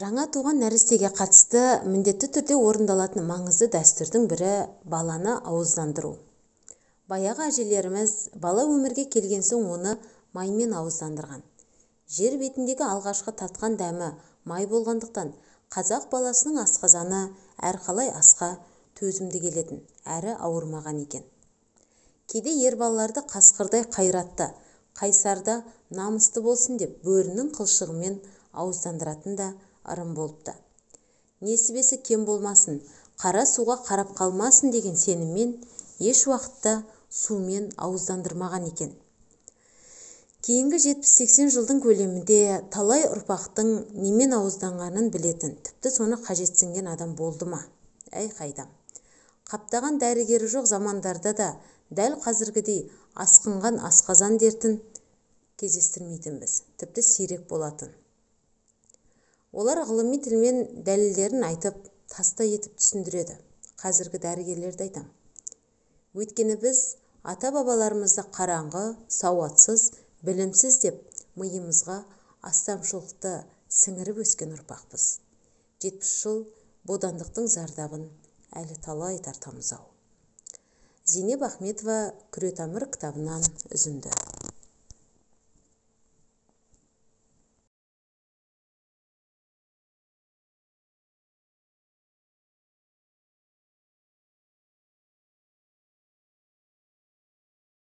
Жаңа туған нәрестеге қатысты міндетті түрде орындалатын маңызды дәстүрдің бірі баланы ауыздандыру. Баяғы әжелеріміз бала өмірге келген соң оны маймен ауыздандырған. Жер бетіндегі алғашқы татқан дәмі май болғандықтан қазақ баласының асқазаны әрқалай асқа төзімді келетін әрі ауырмаған екен. Кейде ер балаларды қасқырдай қайратты, қайсар да намысты болсын деп бөрінің қылшығымен ауыздандыратын да ырым болыпты. Несібесі кем болмасын, қара суға қарап қалмасын деген сеніммен еш уақытта сумен ауыздандырмаған екен. Кейінгі 70-80 жылдың көлемінде талай ұрпақтың немен ауызданғанын білетін, тіпті соны қажетсінген адам болды ма? Әй, қайдам. Қаптаған дәрігері жоқ замандарда да дәл қазіргідей асқынған асқазан дертін кездестірмейтінбіз, тіпті сирек болатын. Олар ғылыми тілмен дәлелдерін айтып, тастай етіп түсіндіреді. Қазіргі дәрігерлерді айтам. Өйткені біз ата-бабаларымызды қараңғы, сауатсыз, білімсіз деп миымызға астамшылықты сіңіріп өскен ұрпақпыз. 70 жыл бодандықтың зардабын әлі талай тартамыз-ау. Зейнеп Ахметова, Күретамыр кітабынан үзінді.